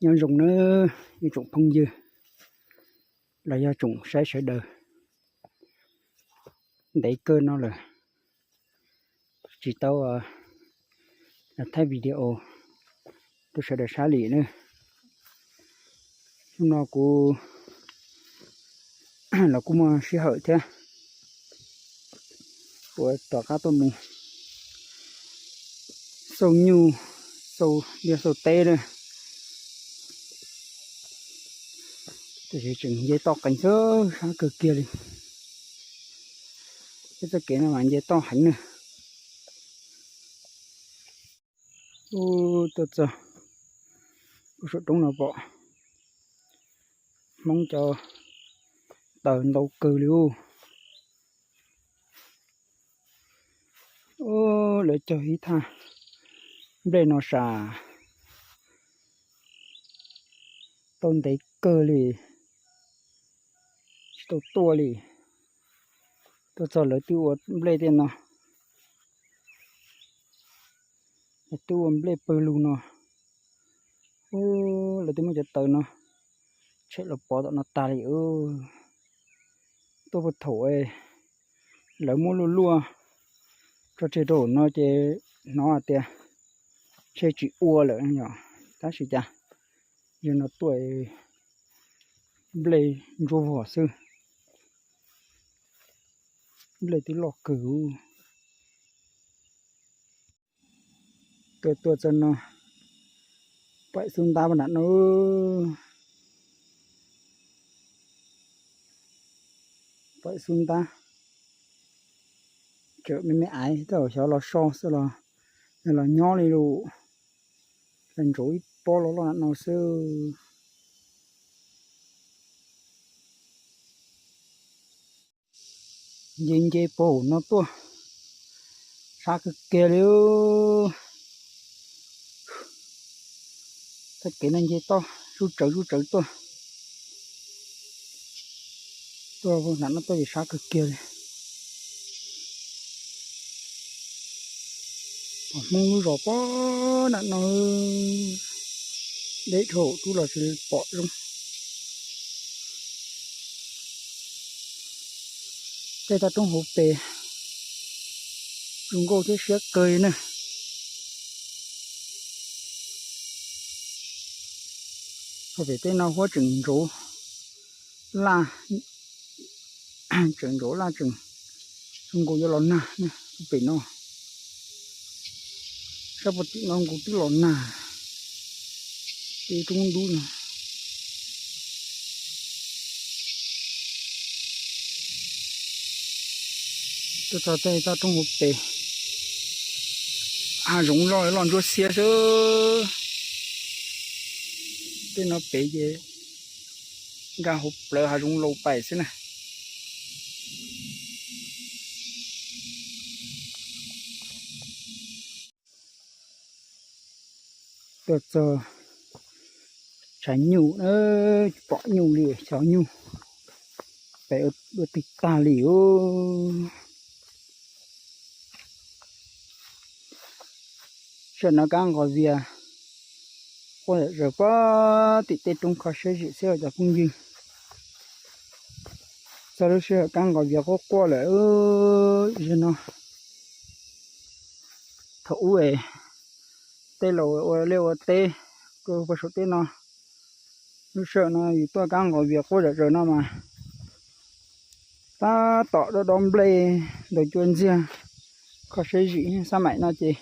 Nyob zoo nawb ib tsoom phooj ywg los yog tsoom saib sawv daws. Ntev kawg no lawm tsis tau thaij video rau sawv daws saib li na. Hnub no kuv los kuj muaj sij hawm thiab, kuv rov qab tuaj mus xauj nyuj, xauj liaj xauj teb na. Tiam sis tseem nce toj qees xwb, sab kawg kiag li. Peb txoj kev no mas nce toj heev na. Ub, tuaj txog saum roob no pom Hmoob cov taws ntau kawg li ub. Ub, lawv cog ib thaj nplej no sam tau ntev kawg li, tsis tau tuaj li. Tuaj txog lawv twb ua nplej tej no, lawv twb ua nplej pawg lug no. Ub, lawv twb muab cov taws no tshem los pov tom no tag li. Tuaj puag thaum lawv muab luaj luaj tso tseg rau no ces hnov hais tias ntshe tsis ua lawm yom, tab sis cas yog no tuaj nplej ntsuab vog xwb, nplej twb loj kawg. Tuaj tuaj txog no, paim xub ntab nram no, paim xub ntab, tseem me me aiv, tej zaum xyov los so xwb los, los nyob li lus, los ntsuav ib pob los loj nram no xwb. Nce nce puag hauv no tuaj, sab kawg kiag li. Txoj kev no nce toj zuj tsawv zuj tsawv tuaj, tuaj nram no tuaj ces sab kawg kiag li. Pom Hmoob lub zos pob nram no, deb dhau rub los tsis pom zoo. Tej toj roob hauv pes zoo nkauj thiab siab kawg li na. Hauv pem tej no huab tseem ntsuav laj, tseem ntsuav laj tseem zoo nkaus yuav los nag ne. Hauv pem no, sab puag tim no nkaus twb los nag, tej roob dub no. Tuaj txog tej toj roob hauv pes, hav zoov loj loj ntsuab xiab xwb. Tej no pem ces nkag hauv plawv hav zoov laus pais xwb na. Tuaj txog tshav nyuj, tsis pom nyuj li, xyov nyuj pem ua twg tag li ub. Sij hawm no kab nqos vias quaj zom zaws puag tim tej roob kho siab zim xwb cov phooj ywg. Txog lub sij hawm kab nqos vias quaj quaj lawm. Zaum no, thaum ub es tej laus ua liaj ua teb rau puag saum tej no, lub sij hawm no yus tuaj kab nqos vias quaj zom zaws no mas tab tom dob dob nplej ntawm cua ntxiag kho siab zim. Xab maim no ces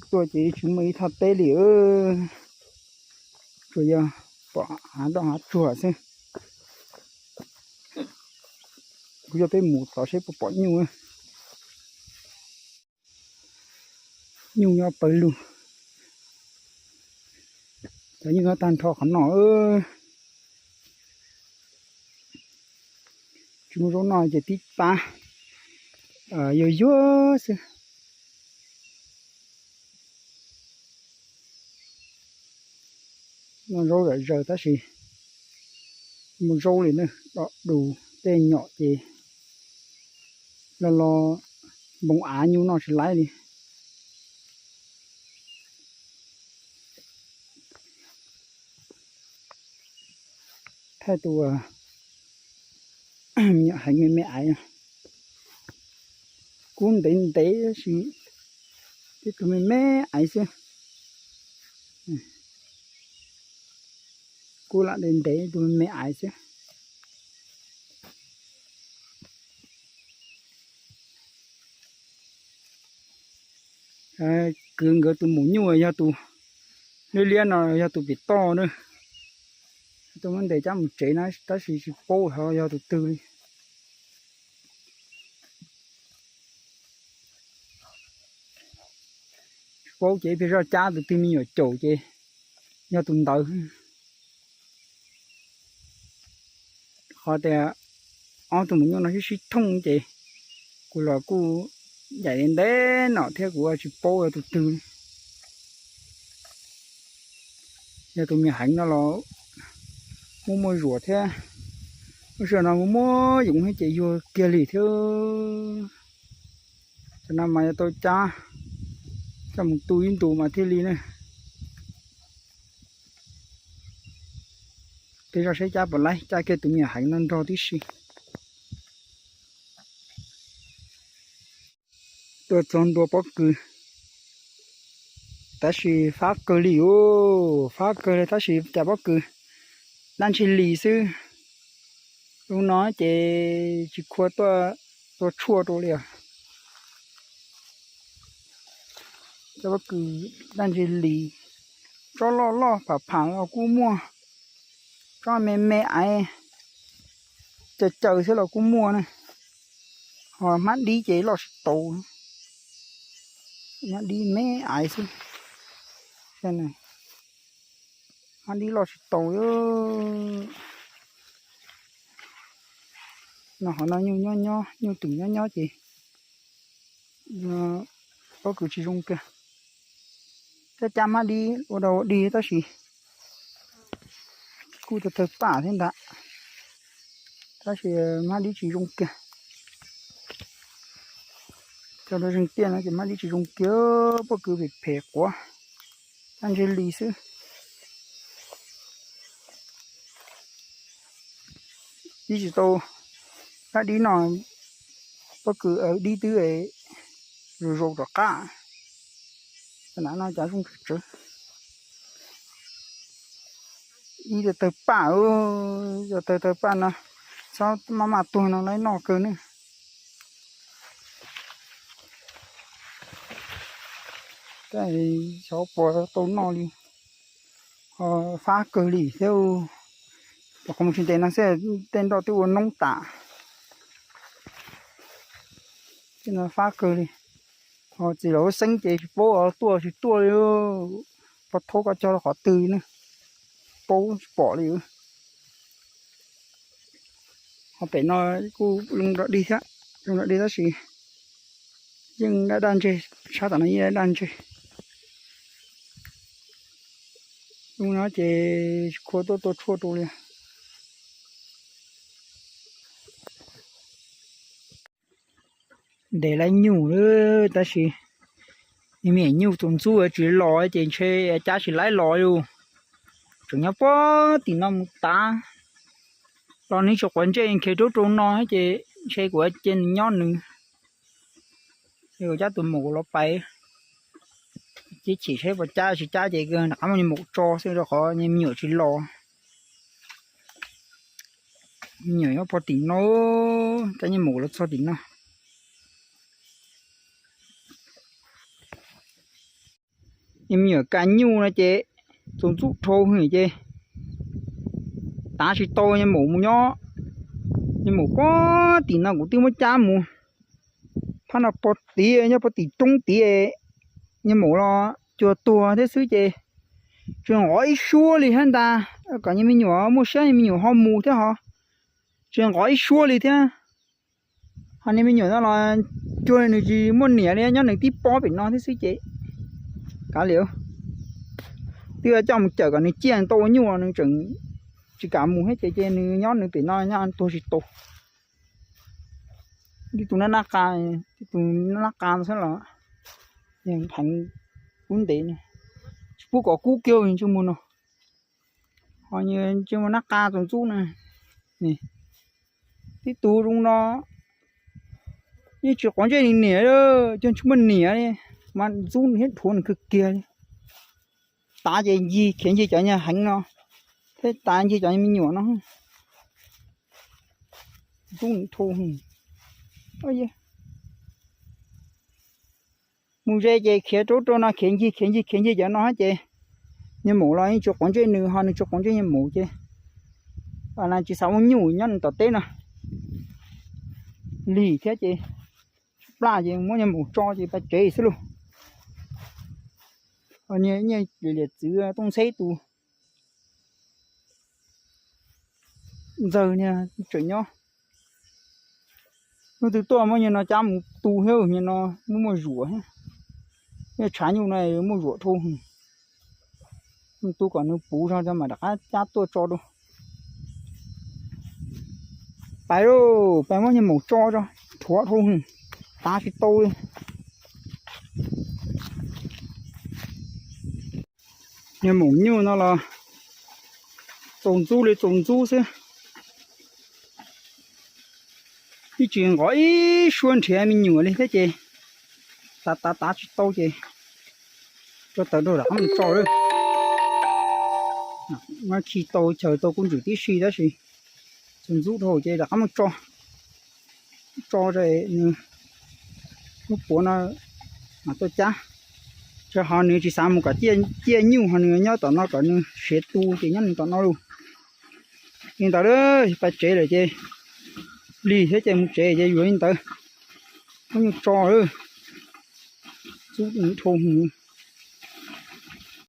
tuaj ces tsis muaj ib thaj teb li, tsuas yog pom hav doj hav tsuag xwb. Kuv coj peb mus tod seb puas pom nyuj. Nyuj nyob pawg lug, cov nyuj nyob tag nrho qhov no. Tsis muaj zaub noj ces tib pab yuag yuag xwb. Noj zaub zom zaws tab sis muaj zaub li na, dog du tej nyom ces los los npoo av nyuj noj tsis laib li. Thaij tus me nyuam heev me me aiv no. Kub ntev ntev tab sis tib tug me me aiv xwb. Kub lam ntev ntev tus me me aiv xwb. Kwv nkawd tus maum nyuj yog tus liab liab no yog tus pem toj na. Tus muab ntes cab mus tsev na tab sis tsis paub ho yog tus twg li. Tsis paub ces ib pliag zoj cab tus twg me nyuam caum ces yog tus ntawd. Qhov tias ob tug maum nyuj no sib sib thooj ces kuv los kuj ncaim ntev no thiab kuv tsis paub yog tus twg. Yog tus me nyuam heev no los muaj muaj zuam thiab. Lub sij hawm no muaj muaj yoov thiab ces yuag kiag li thiab. Tam no mas yuav tau cab coj mus tu ib ntus mas thiaj li na. Peb zoj saib cab puas laib, cab kiag tus me nyuam heev no nrog tib si. Tuaj txog ntua pob kws, tab sis fab kawg li os, fab kawg li tab sis cas pob kws daj ntseg lis xwb. Lub no ces tsis khuav tuaj tua tshuaj rau li os. Cov pob kws daj ntseg lis, tsob loj loj pham pham los kuj muaj, tsob me me aiv caws caws xwb los kuj muaj na. Ho hmab dib ces loj tsis tau, hmab dib me aiv xwb. Hmab dib loj tsis tau. No qhov no nyuj nyob nyob, nyuj twm nyob nyob ces pob kws tsis zoo kiag. Cab cab hmab dib ua dog ua dig tab sis kuj tawg tawg paj thiab ntag, tab sis hmab dib tsis zoo kiag. Cog rau zeeg tiaj no ces hmab dib tsis zoo kiag, pob kws phem phem quav, daj ntseg lis xwb. Dib tsis tau, hmab dib no, pob kws dib twb zoo zoo rov qab. Cov no cas zoo tsawv tsawv. Ib tawg tawg paj, tawg tawg paj no, txhob maj maj tuag no lawv noj kawg ne. Xyov puas tau noj li, fab kawg li thiab. Qhov mus tsis ntev no xwb tej nroj twb ua noob tas. Tej no fab kawg li. Ho txiv laus lub xeeb ces tsis paub tuaj tsis tuaj li. Pov thaub koj cog rau qhov twg ne, paub tsis pom li. Ho pem no kuj zoo dog dig thiab, zoo dog dig tab sis yeej daj daj ntseg, sab tom no yeej daj daj ntseg. Zoo no ces tsis khuav tuaj tua tshuaj rau li. Ntes laib nyuj lawm tab sis me nyuam nyuj tus ntxub tsis los ces ntshe cab tsis laib los li. Tseem nyob puag tim no mus tav los nws tsis quav ntsej nkhe rub rau no ces ntshe kuv cia nws nyob nws. Kuv cab tus maum los pais, cib chim saib puas cab tsis cab ces rov qab muab me nyuam tso xwb rau qhov me nyuam tsis los. Me nyuam nyob puag tim no, cab me nyuam los txog tim no. Me nyuam ka nyuj no ces tus ntxub dhau hwv ces tav tsis tau me nyuam mus nyob. Me nyuam puag tim no kuv twb muab cab mus, phab no puag tid nyob puag tim roob tid, me nyuam los cuag tuag thiab xwb ces tsis nqov ib suab li thiab ntag. Kom me nyuam muaj siab me nyuam ho mus thiab ho, tsis nqov ib suab li thiab. Ho niag me nyuam no los cuag nws tsis muaj niam li, nyob nws tib pob pem no thiab xwb ces kav liam. Twb coj mus cawm kom nws ciaj tau ua nyuj los nws tseem tsis kam mus thiab ces ces nws nyob nws pem no nyob tuag tsis tau. Tib tug nab nab qa, tib tug nab nab qa no xwb los heev kub ntev, tsis pub kom kub kiag ntsej muag no. Ho ntsej muag nab qa txaus ntxub na. Tib tug zoo no yeej tsis quav ntsej li niam, cog tsis muaj niam li, mas ntxub thiab dhuav nws kawg kiag li. Tav ces ncig khiav ncig cov nyuag heev no, thiab tav ncig cov me nyuam no. Ntxub dhau. Mus ze ces khiav rau rau no, khiav ncig khiav ncig khiav ncig cov no ces niag maum los yeej tsis quav ntsej nws, ho nws tsis quav ntsej niag maum ces tsis xav ua nyuj nyob nws tom teb no. Lig thiab ces plaj ces muab niag maum tso ces pais tsev xwb lauj. Niag liam txwv tooj ntxheb tus ntxawg niag tseem nyob. Hnub twg tuaj muab niag no cab mus tu thiab, niag no muaj muaj zuam thiab. Niag tshav nyuj no muaj zuam dhau. Mus tu kom nws puv zog mas rov qab cab tuaj tso rau. Pais lauj, pais muab niag maum tso tso, rhuav dhau, tav tsis tau li. Niag maum nyuj no los txaus ntxub li txaus ntxub xwb. Twb tsis nqov ib suab nrhiav me nyuam li thiab ces tav tav tav tsis tau ces tso taws rau rov qab mus tso lawm. Muab khi tau chaws tau kub ntxwm tib si tab sis txaus ntxub dhau ces rov qab mus tso. Tso nws lub puav no mas tuaj cab. Tsis ho nws tsis xav mus kom ciaj nyuj, ho nws nyob tom no kom nws siav tu ces nyob nws tom no lauj. Li ntawd, pais tsev lawm ces lig thiab ces mus tsev ces yuav li ntawd. Muab nyuj tso, ntxub dhau.